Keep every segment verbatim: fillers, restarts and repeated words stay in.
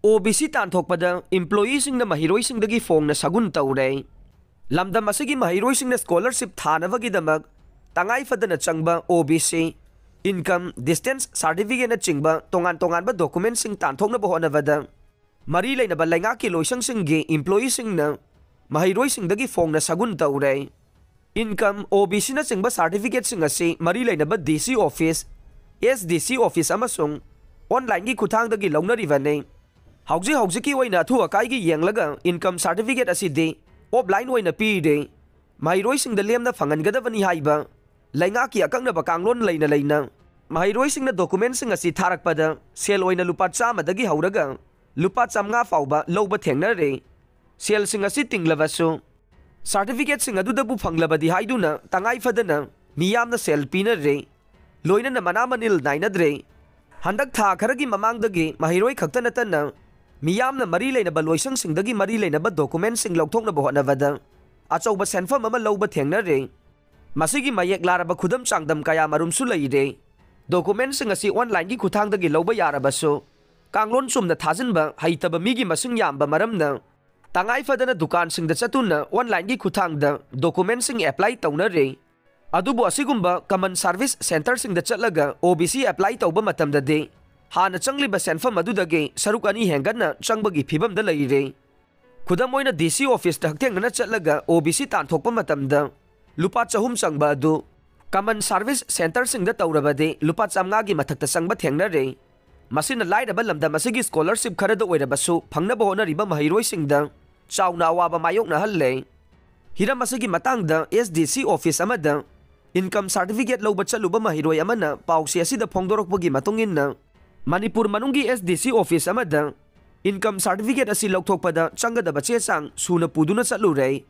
ꯑꯣ B C ꯇꯥꯟꯊꯣꯛꯄꯗ employeeꯁꯤꯡꯅ ꯃꯍꯩꯔꯣꯏꯁꯤꯡꯗꯒꯤ ꯐꯣꯡꯅ ꯁꯒꯨꯟ ꯇꯧꯔꯦ꯫ ꯂꯝꯗꯝ ꯑꯁꯤꯒꯤ ꯃꯍꯩꯔꯣꯏꯁꯤꯡꯅ scholarship ꯊꯥꯅꯕꯒꯤꯗꯃꯛ ꯇꯉꯥꯏ ꯐꯗꯅ ꯆꯪꯕ ꯑꯣ ꯕꯤ ꯁꯤ, income, distance certificateꯅꯆꯤꯡꯕ ꯇꯣꯉꯥꯟ ꯇꯣꯉꯥꯟꯕ documentꯁꯤꯡ ꯇꯥꯟꯊꯣꯛꯅꯕ ꯍꯣꯠꯅꯕꯗ ꯃꯔꯤ ꯂꯩꯅꯕ ꯂꯩꯉꯥꯛꯀꯤ ꯂꯣꯏꯁꯪꯁꯤꯡꯒꯤ employeeꯁꯤꯡꯅ ꯃꯍꯩꯔꯣꯏꯁꯤꯡꯗꯒꯤ ꯐꯣꯡꯅ ꯁꯒꯨꯟ ꯇꯧꯔꯦ꯫ Income, ꯑꯣ ꯕꯤ ꯁꯤꯅꯆꯤꯡꯕ certificateꯁꯤꯡ ꯑꯁꯤ ꯃꯔꯤ ꯂꯩꯅꯕ ꯗꯤ ꯁꯤ office, ꯑꯦꯁ ꯗꯤ ꯁꯤ office ꯑꯃꯁꯨꯡ onlineꯒꯤ ꯈꯨꯠꯊꯥꯡꯗꯒꯤ ꯂꯧꯅꯔꯤꯕꯅꯤ꯫ ꯍꯧꯖꯤꯛ ꯍꯧꯖꯤꯛꯀꯤ ꯑꯣꯏꯅ ꯑꯊꯨ ꯑꯀꯥꯏꯒꯤ ꯌꯦꯡꯂꯒ income certificate ꯑꯁꯤꯗꯤ offline ꯑꯣꯏꯅ ꯄꯤꯔꯦ꯫ ꯃꯍꯩꯔꯣꯏꯁꯤꯡꯗ ꯂꯦꯝꯅ ꯐꯪꯍꯟꯒꯗꯕꯅꯤ ꯍꯥꯏꯕ ꯂꯩꯉꯥꯛꯀꯤ ꯑꯀꯛꯅꯕ ꯀꯥꯡꯂꯣꯟ ꯂꯩꯅ ꯂꯩꯅ ꯃꯍꯩꯔꯣꯏꯁꯤꯡꯅ documentꯁꯤꯡ ꯑꯁꯤ ꯊꯥꯔꯛꯄꯗ ꯁꯦꯜ ꯑꯣꯏꯅ ꯂꯨꯄꯥ ꯆꯥꯝꯃꯗꯒꯤ ꯍꯧꯔꯒ ꯂꯨꯄꯥ ꯆꯥꯝꯃꯉꯥ ꯐꯥꯎꯕ ꯂꯧꯕ ꯊꯦꯡꯅꯔꯦ꯫ ꯁꯦꯜꯁꯤꯡ ꯑꯁꯤ ꯇꯤꯡꯂꯕꯁꯨ certificateꯁꯤꯡ ꯑꯗꯨꯗꯕꯨ ꯐꯪꯂꯕꯗꯤ ꯍꯥꯏꯗꯨꯅ ꯇꯉꯥꯏ ꯐꯗꯅ ꯃꯤꯌꯥꯝꯅ ꯁꯦꯜ ꯄꯤꯅꯔꯦ꯫ ꯂꯣꯏꯅꯅ ꯃꯅꯥ ꯃꯅꯤꯜ ꯅꯥꯏꯅꯗ꯭ꯔꯦ꯫ ꯍꯟꯗꯛ ꯊꯥ ꯈꯔꯒꯤ ꯃꯃꯥꯡꯗꯒꯤ ꯃꯍꯩꯔꯣꯏ ꯈꯛꯇ ꯅꯠꯇꯅ ꯃꯤꯌꯥꯝꯅ ꯃꯔꯤ ꯂꯩꯅꯕ ꯂꯣꯏꯁꯪꯁꯤꯡꯗꯒꯤ ꯃꯔꯤ ꯂꯩꯅꯕ documentꯁꯤꯡ ꯂꯧꯊꯣꯛꯅꯕ ꯍꯣꯠꯅꯕꯗ ꯑꯆꯧꯕ ꯁꯦꯟꯐꯝ ꯑꯃ ꯂꯧꯕ ꯊꯦꯡꯅꯔꯦ꯫ ꯃꯁꯤꯒꯤ ꯃꯌꯦꯛ ꯂꯥꯔꯕ ꯈꯨꯗꯝ ꯆꯥꯡꯗꯝ ꯀꯌꯥ ꯃꯔꯨꯝꯁꯨ ꯂꯩꯔꯦ꯫ Documentꯁꯤꯡ ꯑꯁꯤ onlineꯒꯤ ꯈꯨꯠꯊꯥꯡꯗꯒꯤ ꯂꯧꯕ ꯌꯥꯔꯕꯁꯨ, ꯀꯥꯡꯂꯣꯟ ꯆꯨꯝꯅ ꯊꯥꯖꯤꯟꯕ ꯍꯩꯇꯕ ꯃꯤꯒꯤ ꯃꯁꯤꯡ ꯌꯥꯝꯕ ꯃꯔꯝꯅ, ꯇꯉꯥꯏ ꯐꯗꯅ ꯗꯨꯀꯥꯟꯁꯤꯡꯗ ꯆꯠꯇꯨꯅ onlineꯒꯤ ꯈꯨꯠꯊꯥꯡꯗ documentꯁꯤꯡ apply ꯇꯧꯅꯔꯦ꯫ ꯑꯗꯨꯕꯨ ꯑꯁꯤꯒꯨꯝꯕ common service centreꯁꯤꯡꯗ ꯆꯠꯂꯒ ꯑꯣ ꯕꯤ ꯁꯤ apply ꯇꯧꯕ ꯃꯇꯝꯗꯗꯤ, ꯍꯥꯟꯅ ꯆꯪꯂꯤꯕ ꯁꯦꯟꯐꯝ ꯑꯗꯨꯗꯒꯤ ꯁꯔꯨꯛ ꯑꯅꯤ ꯍꯦꯟꯒꯠꯅ ꯆꯪꯕꯒꯤ ꯐꯤꯚꯝꯗ ꯂꯩꯔꯦ꯫ ꯈꯨꯗꯝ ꯑꯣꯏꯅ, ꯗꯤ ꯁꯤ officeꯇ ꯍꯛꯊꯦꯡꯅꯅ ꯆꯠꯂꯒ ꯑꯣ ꯕꯤ ꯁꯤ ꯇꯥꯟꯊꯣꯛꯄ ꯃꯇꯝꯗ ꯂꯨꯄꯥ ꯆꯍꯨꯝ ꯆꯪꯕ ꯑꯗꯨ common service centreꯁꯤꯡꯗ ꯇꯧꯔꯕꯗꯤ ꯂꯨꯄꯥ ꯆꯥꯝꯃꯉꯥꯒꯤ ꯃꯊꯛꯇ ꯆꯪꯕ ꯊꯦꯡꯅꯔꯦ꯫ ꯃꯁꯤꯅ ꯂꯥꯏꯔꯕ ꯂꯝꯗꯝ ꯑꯁꯤꯒꯤ scholarship ꯈꯔꯗ ꯑꯣꯏꯔꯕꯁꯨ ꯐꯪꯅꯕ ꯍꯣꯠꯅꯔꯤꯕ ꯃꯍꯩꯔꯣꯏꯁꯤꯡꯗ ꯆꯥꯎꯅ ꯑꯋꯥꯕ ꯃꯥꯌꯣꯛꯅꯍꯜꯂꯦ꯫ ꯍꯤꯔꯝ ꯑꯁꯤꯒꯤ ꯃꯇꯥꯡꯗ ꯑꯦꯁ ꯗꯤ ꯁꯤ office ꯑꯃꯗ income certificate ꯂꯧꯕ ꯆꯠꯂꯨꯕ ꯃꯍꯩꯔꯣꯏ ꯑꯃꯅ ꯄꯥꯎꯆꯦ ꯑꯁꯤꯗ ꯐꯣꯡꯗꯣꯔꯛꯄꯒꯤ ꯃꯇꯨꯡ ꯏꯟꯅ, ꯃꯅꯤꯄꯨꯔ ꯃꯅꯨꯡꯒꯤ ꯑꯦꯁ ꯗꯤ ꯁꯤ office ꯑꯃꯗ income certificate ꯑꯁꯤ ꯂꯧꯊꯣꯛꯄꯗ ꯆꯪꯒꯗꯕ ꯆꯦ ꯆꯥꯡ ꯁꯨꯅ ꯄꯨꯗꯨꯅ ꯆꯠꯂꯨꯔꯦ꯫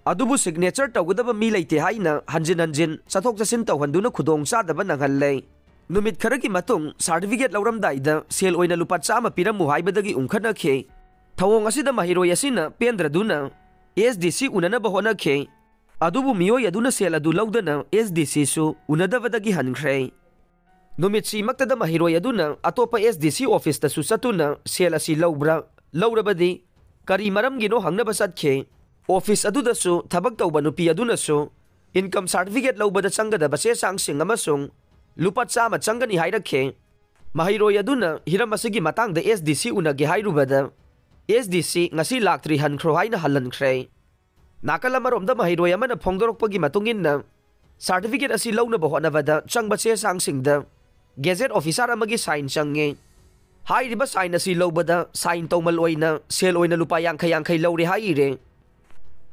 ꯑꯗꯨꯕꯨ signature ꯇꯧꯒꯗꯕ ꯃꯤ ꯂꯩꯇꯦ ꯍꯥꯏꯅ ꯍꯟꯖꯤꯟ ꯍꯟꯖꯤꯟ ꯆꯠꯊꯣꯛ ꯆꯠꯁꯤꯟ ꯇꯧꯍꯟꯗꯨꯅ ꯈꯨꯗꯣꯡ ꯆꯥꯗꯕ ꯅꯪꯍꯜꯂꯦ꯫ ꯅꯨꯃꯤꯠ ꯈꯔꯒꯤ ꯃꯇꯨꯡ certificate ꯂꯧꯔꯝꯗꯥꯏꯗ ꯁꯦꯜ ꯑꯣꯏꯅ ꯂꯨꯄꯥ ꯆꯥꯝꯃ ꯄꯤꯔꯝꯃꯨ ꯍꯥꯏꯕꯗꯒꯤ ꯎꯪꯈꯠꯅꯈꯤ꯫ ꯊꯧꯑꯣꯡ ꯑꯁꯤꯗ ꯃꯍꯩꯔꯣꯏ ꯑꯁꯤꯅ ꯄꯦꯟꯗ꯭ꯔꯗꯨꯅ ꯑꯦꯁ ꯗꯤ ꯁꯤ ꯎꯅꯅꯕ ꯍꯣꯠꯅꯈꯤ꯫ ꯑꯗꯨꯕꯨ ꯃꯤꯑꯣꯏ ꯑꯗꯨꯅ ꯁꯦꯜ ꯑꯗꯨ ꯂꯧꯗꯅ ꯑꯦꯁ ꯗꯤ ꯁꯤꯁꯨ ꯎꯅꯗꯕꯗꯒꯤ ꯍꯟꯈ꯭ꯔꯦ꯫ ꯅꯨꯃꯤꯠꯁꯤꯃꯛꯇꯗ ꯃꯍꯩꯔꯣꯏ ꯑꯗꯨꯅ ꯑꯇꯣꯞꯄ ꯑꯦꯁ ꯗꯤ ꯁꯤ ꯑꯣꯐꯤꯁꯇꯁꯨ ꯆꯠꯇꯨꯅ ꯁꯦꯜ ꯑꯁꯤ ꯂꯧꯕ꯭ꯔꯥ, ꯂꯧꯔꯕꯗꯤ ꯀꯔꯤ ꯃꯔꯝꯒꯤꯅꯣ ꯍꯪꯅꯕ ꯆꯠꯈꯤ꯫ ꯑꯣꯐꯤꯁ ꯑꯗꯨꯗꯁꯨ ꯊꯕꯛ ꯇꯧꯕ ꯅꯨꯄꯤ ꯑꯗꯨꯅꯁꯨ ꯏꯟꯀꯝ ꯁꯥꯔꯇꯤꯐꯤꯀꯦꯠ ꯂꯧꯕꯗ ꯆꯪꯒꯗꯕ ꯆꯦ ꯆꯥꯡꯁꯤꯡ ꯑꯃꯁꯨꯡ ꯂꯨꯄꯥ ꯆꯥꯝꯃ ꯆꯪꯒꯅꯤ ꯍꯥꯏꯔꯛꯈꯤ꯫ ꯃꯍꯩꯔꯣꯏ ꯑꯗꯨꯅ ꯍꯤꯔꯝ ꯑꯁꯤꯒꯤ ꯃꯇꯥꯡꯗ ꯑꯦꯁ ꯗꯤ ꯁꯤ ꯎꯅꯒꯦ ꯍꯥꯏꯔꯨꯕꯗ, ꯑꯦꯁ ꯗꯤ ꯁꯤ ꯉꯁꯤ ꯂꯥꯛꯇ꯭ꯔꯤ, ꯍꯟꯈ꯭ꯔꯣ ꯍꯥꯏꯅ ꯍꯜꯍꯟꯈ꯭ꯔꯦ꯫ ꯅꯥꯀꯜ ꯑꯃꯔꯣꯝꯗ ꯃꯍꯩꯔꯣꯏ ꯑꯃꯅ ꯐꯣꯡꯗꯣꯔꯛꯄꯒꯤ ꯃꯇꯨꯡ ꯏꯟꯅ, ꯁꯥꯔꯇꯤꯐꯤꯀꯦꯠ ꯑꯁꯤ ꯂꯧꯅꯕ ꯍꯣꯠꯅꯕꯗ ꯆꯪꯕ ꯆꯦ ꯆꯥꯡꯁꯤꯡꯗ ꯒꯦꯖꯦꯠ ꯑꯣꯐꯤꯁꯥꯔ ꯑꯃꯒꯤ ꯁꯥꯏꯟ ꯆꯪꯉꯤ꯫ ꯍꯥꯏꯔꯤꯕ ꯁꯥꯏꯟ ꯑꯁꯤ ꯂꯧꯕꯗ ꯁꯥꯏꯟ ꯇꯧꯃꯜ ꯑꯣꯏꯅ ꯁꯦꯜ ꯑꯣꯏꯅ ꯂꯨꯄꯥ ꯌꯥꯡꯈꯩ ꯌꯥꯡꯈꯩ ꯂꯧꯔꯦ ꯍꯥꯏꯔꯦ꯫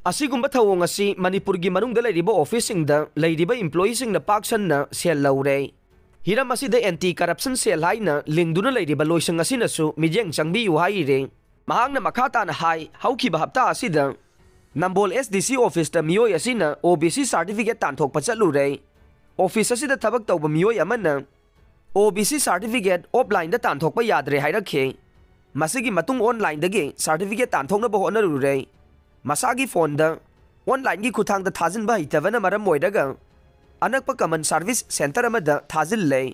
ꯑꯁꯤꯒꯨꯝꯕ ꯊꯧꯑꯣꯡ ꯑꯁꯤ ꯃꯅꯤꯄꯨꯔꯒꯤ ꯃꯅꯨꯡꯗ ꯂꯩꯔꯤꯕ ꯑꯣꯐꯤꯁꯁꯤꯡꯗ ꯂꯩꯔꯤꯕ ꯏꯝꯄ꯭ꯂꯣꯌꯤꯁꯤꯡꯅ ꯄꯥꯛ ꯁꯟꯅ ꯁꯦꯜ ꯂꯧꯔꯦ꯫ ꯍꯤꯔꯝ ꯑꯁꯤꯗ ꯑꯦꯟꯇꯤ ꯀꯔꯞꯁꯟ ꯁꯦꯜ ꯍꯥꯏꯅ ꯂꯤꯡꯗꯨꯅ ꯂꯩꯔꯤꯕ ꯂꯣꯏꯁꯪ ꯑꯁꯤꯅꯁꯨ ꯃꯤꯠꯌꯦꯡ ꯆꯪꯕꯤꯌꯨ ꯍꯥꯏꯔꯦ꯫ ꯃꯍꯥꯛꯅ ꯃꯈꯥ ꯇꯥꯅ ꯍꯥꯏ, ꯍꯧꯈꯤꯕ ꯍꯞꯇꯥ ꯑꯁꯤꯗ ꯅꯝꯕꯣꯜ ꯑꯦꯁ ꯗꯤ ꯁꯤ ꯑꯣꯐꯤꯁꯇ ꯃꯤꯑꯣꯏ ꯑꯁꯤꯅ ꯑꯣ ꯕꯤ ꯁꯤ ꯁꯥꯔꯇꯤꯐꯤꯀꯦꯠ ꯇꯥꯟꯊꯣꯛꯄ ꯆꯠꯂꯨꯔꯦ꯫ ꯑꯣꯐꯤꯁ ꯑꯁꯤꯗ ꯊꯕꯛ ꯇꯧꯕ ꯃꯤꯑꯣꯏ ꯑꯃꯅ ꯑꯣ ꯕꯤ ꯁꯤ ꯁꯥꯔꯇꯤꯐꯤꯀꯦꯠ ꯑꯣꯐꯂꯥꯏꯟꯗ ꯇꯥꯟꯊꯣꯛꯄ ꯌꯥꯗ꯭ꯔꯦ ꯍꯥꯏꯔꯛꯈꯤ꯫ ꯃꯁꯤꯒꯤ ꯃꯇꯨꯡ ꯑꯣꯟꯂꯥꯏꯟꯗꯒꯤ ꯁꯥꯔꯇꯤꯐꯤꯀꯦꯠ ꯇꯥꯟꯊꯣꯛꯅꯕ ꯍꯣꯠꯅꯔꯨꯔꯦ꯫ ꯃꯁꯥꯒꯤ ꯐꯣꯟꯗ ꯑꯣꯟꯂꯥꯏꯟꯒꯤ ꯈꯨꯠꯊꯥꯡꯗ ꯊꯥꯖꯤꯟꯕ ꯍꯩꯇꯕꯅ ꯃꯔꯝ ꯑꯣꯏꯔꯒ ꯑꯅꯛꯄ ꯀꯃꯟ ꯁꯥꯔꯚꯤꯁ ꯁꯦꯟꯇꯔ ꯑꯃꯗ ꯊꯥꯖꯤꯜꯂꯦ꯫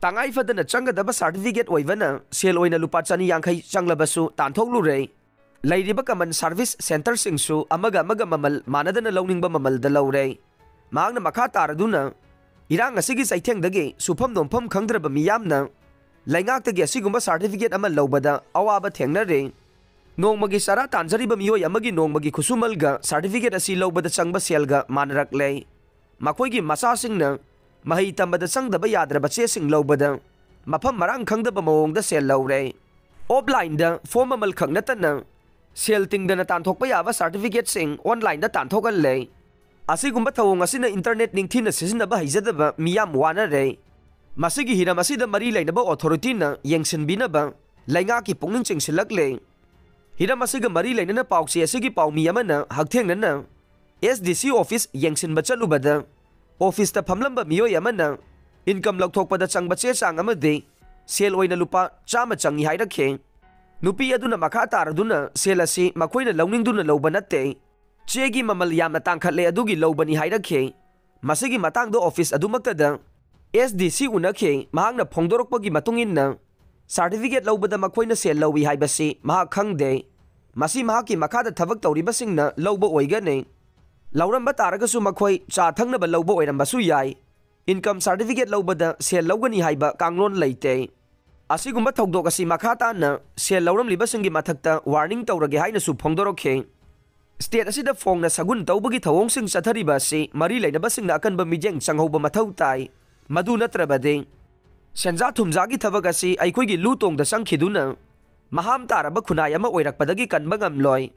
ꯇꯉꯥꯏ ꯐꯗꯅ ꯆꯪꯒꯗꯕ ꯁꯥꯔꯇꯤꯐꯤꯀꯦꯠ ꯑꯣꯏꯕꯅ ꯁꯦꯜ ꯑꯣꯏꯅ ꯂꯨꯄꯥ ꯆꯅꯤ ꯌꯥꯡꯈꯩ ꯆꯪꯂꯕꯁꯨ ꯇꯥꯟꯊꯣꯛꯂꯨꯔꯦ꯫ ꯂꯩꯔꯤꯕ ꯀꯃꯟ ꯁꯥꯔꯚꯤꯁ ꯁꯦꯟꯇꯔꯁꯤꯡꯁꯨ ꯑꯃꯒ ꯑꯃꯒ ꯃꯃꯜ ꯃꯥꯟꯅꯗꯅ ꯂꯧꯅꯤꯡꯕ ꯃꯃꯜꯗ ꯂꯧꯔꯦ꯫ ꯃꯍꯥꯛꯅ ꯃꯈꯥ ꯇꯥꯔꯗꯨꯅ, ꯏꯔꯥꯡ ꯑꯁꯤꯒꯤ ꯆꯩꯊꯦꯡꯗꯒꯤ ꯁꯨꯐꯝ ꯅꯣꯝꯐꯝ ꯈꯪꯗ꯭ꯔꯕ ꯃꯤꯌꯥꯝꯅ ꯂꯩꯉꯥꯛꯇꯒꯤ ꯑꯁꯤꯒꯨꯝꯕ ꯁꯥꯔꯇꯤꯐꯤꯀꯦꯠ ꯑꯃ ꯂꯧꯕꯗ ꯑꯋꯥꯕ ꯊꯦꯡꯅꯔꯦ꯫ ꯅꯣꯡꯃꯒꯤ ꯆꯔꯥ ꯇꯥꯟꯖꯔꯤꯕ ꯃꯤꯑꯣꯏ ꯑꯃꯒꯤ ꯅꯣꯡꯃꯒꯤ ꯈꯨꯠꯁꯨꯃꯜꯒ ꯁꯥꯔꯇꯤꯐꯤꯀꯦꯠ ꯑꯁꯤ ꯂꯧꯕꯗ ꯆꯪꯕ ꯁꯦꯜꯒ ꯃꯥꯟꯅꯔꯛꯂꯦ꯫ ꯃꯈꯣꯏꯒꯤ ꯃꯆꯥꯁꯤꯡꯅ ꯃꯍꯩ ꯇꯝꯕꯗ ꯆꯪꯗꯕ ꯌꯥꯗ꯭ꯔꯕ ꯆꯦꯁꯤꯡ ꯂꯧꯕꯗ ꯃꯐꯝ ꯃꯔꯥꯡ ꯈꯪꯗꯕ ꯃꯑꯣꯡꯗ ꯁꯦꯜ ꯂꯧꯔꯦ꯫ ꯑꯣꯐꯂꯥꯏꯟꯗ ꯐꯣꯔꯝ ꯃꯃꯜ ꯈꯛ ꯅꯠꯇꯅ ꯁꯦꯜ ꯇꯤꯡꯗꯅ ꯇꯥꯟꯊꯣꯛꯄ ꯌꯥꯕ ꯁꯥꯔꯇꯤꯐꯤꯀꯦꯠꯁꯤꯡ ꯑꯣꯟꯂꯥꯏꯟꯗ ꯇꯥꯟꯊꯣꯛꯍꯜꯂꯦ꯫ ꯑꯁꯤꯒꯨꯝꯕ ꯊꯧꯑꯣꯡ ꯑꯁꯤꯅ ꯏꯟꯇꯔꯅꯦꯠ ꯅꯤꯡꯊꯤꯅ ꯁꯤꯖꯤꯟꯅꯕ ꯍꯩꯖꯗꯕ ꯃꯤꯌꯥꯝ ꯋꯥꯅꯔꯦ꯫ ꯃꯁꯤꯒꯤ ꯍꯤꯔꯝ ꯑꯁꯤꯗ ꯃꯔꯤ ꯂꯩꯅꯕ ꯑꯣꯊꯣꯔꯤꯇꯤꯅ ꯌꯦꯡꯁꯤꯟꯕꯤꯅꯕ ꯂꯩꯉꯥꯛꯀꯤ ꯄꯨꯛꯅꯤꯡ ꯆꯤꯡꯁꯤꯜꯂꯛꯂꯦ꯫ ꯍꯤꯔꯝ ꯑꯁꯤꯒ ꯃꯔꯤ ꯂꯩꯅꯅ ꯄꯥꯎꯆꯦ ꯑꯁꯤꯒꯤ ꯄꯥꯎꯃꯤ ꯑꯃꯅ ꯍꯛꯊꯦꯡꯅꯅ ꯑꯦꯁ ꯗꯤ ꯁꯤ ꯑꯣꯐꯤꯁ ꯌꯦꯡꯁꯤꯟꯕ ꯆꯠꯂꯨꯕꯗ, ꯑꯣꯐꯤꯁꯇ ꯐꯝꯂꯝꯕ ꯃꯤꯑꯣꯏ ꯑꯃꯅ ꯏꯟꯀꯝ ꯂꯧꯊꯣꯛꯄꯗ ꯆꯪꯕ ꯆꯦ ꯆꯥꯡ ꯑꯃꯗꯤ ꯁꯦꯜ ꯑꯣꯏꯅ ꯂꯨꯄꯥ ꯆꯥꯝꯃ ꯆꯪꯏ ꯍꯥꯏꯔꯛꯈꯤ꯫ ꯅꯨꯄꯤ ꯑꯗꯨꯅ ꯃꯈꯥ ꯇꯥꯔꯗꯨꯅ ꯁꯦꯜ ꯑꯁꯤ ꯃꯈꯣꯏꯅ ꯂꯧꯅꯤꯡꯗꯨꯅ ꯂꯧꯕ ꯅꯠꯇꯦ, ꯆꯦꯒꯤ ꯃꯃꯜ ꯌꯥꯝꯅ ꯇꯥꯡꯈꯠꯂꯦ ꯑꯗꯨꯒꯤ ꯂꯧꯕꯅꯤ ꯍꯥꯏꯔꯛꯈꯤ꯫ ꯃꯁꯤꯒꯤ ꯃꯇꯥꯡꯗ ꯑꯣꯐꯤꯁ ꯑꯗꯨꯃꯛꯇꯗ ꯑꯦꯁ ꯗꯤ ꯁꯤ ꯎꯅꯈꯤ꯫ ꯃꯍꯥꯛꯅ ꯐꯣꯡꯗꯣꯔꯛꯄꯒꯤ ꯃꯇꯨꯡ ꯏꯟꯅ, ꯁꯥꯔꯇꯤꯐꯤꯀꯦꯠ ꯂꯧꯕꯗ ꯃꯈꯣꯏꯅ ꯁꯦꯜ ꯂꯧꯏ ꯍꯥꯏꯕꯁꯤ ꯃꯍꯥꯛ ꯈꯪꯗꯦ꯫ ꯃꯁꯤ ꯃꯍꯥꯛꯀꯤ ꯃꯈꯥꯗ ꯊꯕꯛ ꯇꯧꯔꯤꯕꯁꯤꯡꯅ ꯂꯧꯕ ꯑꯣꯏꯒꯅꯤ꯫ ꯂꯧꯔꯝꯕ ꯇꯥꯔꯒꯁꯨ ꯃꯈꯣꯏ ꯆꯥ ꯊꯛꯅꯕ ꯂꯧꯕ ꯑꯣꯏꯔꯝꯕꯁꯨ ꯌꯥꯏ꯫ ꯏꯟꯀꯝ ꯁꯥꯔꯇꯤꯐꯤꯀꯦꯠ ꯂꯧꯕꯗ ꯁꯦꯜ ꯂꯧꯒꯅꯤ ꯍꯥꯏꯕ ꯀꯥꯡꯂꯣꯟ ꯂꯩꯇꯦ꯫ ꯑꯁꯤꯒꯨꯝꯕ ꯊꯧꯗꯣꯛ ꯑꯁꯤ ꯃꯈꯥ ꯇꯥꯅ ꯁꯦꯜ ꯂꯧꯔꯝꯂꯤꯕꯁꯤꯡꯒꯤ ꯃꯊꯛꯇ ꯋꯥꯔꯅꯤꯡ ꯇꯧꯔꯒꯦ ꯍꯥꯏꯅꯁꯨ ꯐꯣꯡꯗꯣꯔꯛꯈꯤ꯫ ꯁ꯭ꯇꯦꯠ ꯑꯁꯤꯗ ꯐꯣꯡꯅ ꯁꯒꯨꯟ ꯇꯧꯕꯒꯤ ꯊꯧꯑꯣꯡꯁꯤꯡ ꯆꯠꯊꯔꯤꯕ ꯑꯁꯤ ꯃꯔꯤ ꯂꯩꯅꯕꯁꯤꯡꯅ ꯑꯀꯟꯕ ꯃꯤꯠꯌꯦꯡ ꯆꯪꯍꯧꯕ ꯃꯊꯧ ꯇꯥꯏ꯫ ꯃꯗꯨ ꯅꯠꯇ꯭ꯔꯕꯗꯤ ꯁꯦꯟꯖꯥ ꯊꯨꯝꯖꯥꯒꯤ ꯊꯕꯛ ꯑꯁꯤ ꯑꯩꯈꯣꯏꯒꯤ ꯂꯨ ꯇꯣꯡꯗ ꯆꯪꯈꯤꯗꯨꯅ ꯃꯍꯥꯝ ꯇꯥꯔꯕ ꯈꯨꯟꯅꯥꯏ ꯑꯃ ꯑꯣꯏꯔꯛꯄꯗꯒꯤ ꯀꯟꯕ ꯉꯝꯂꯣꯏ꯫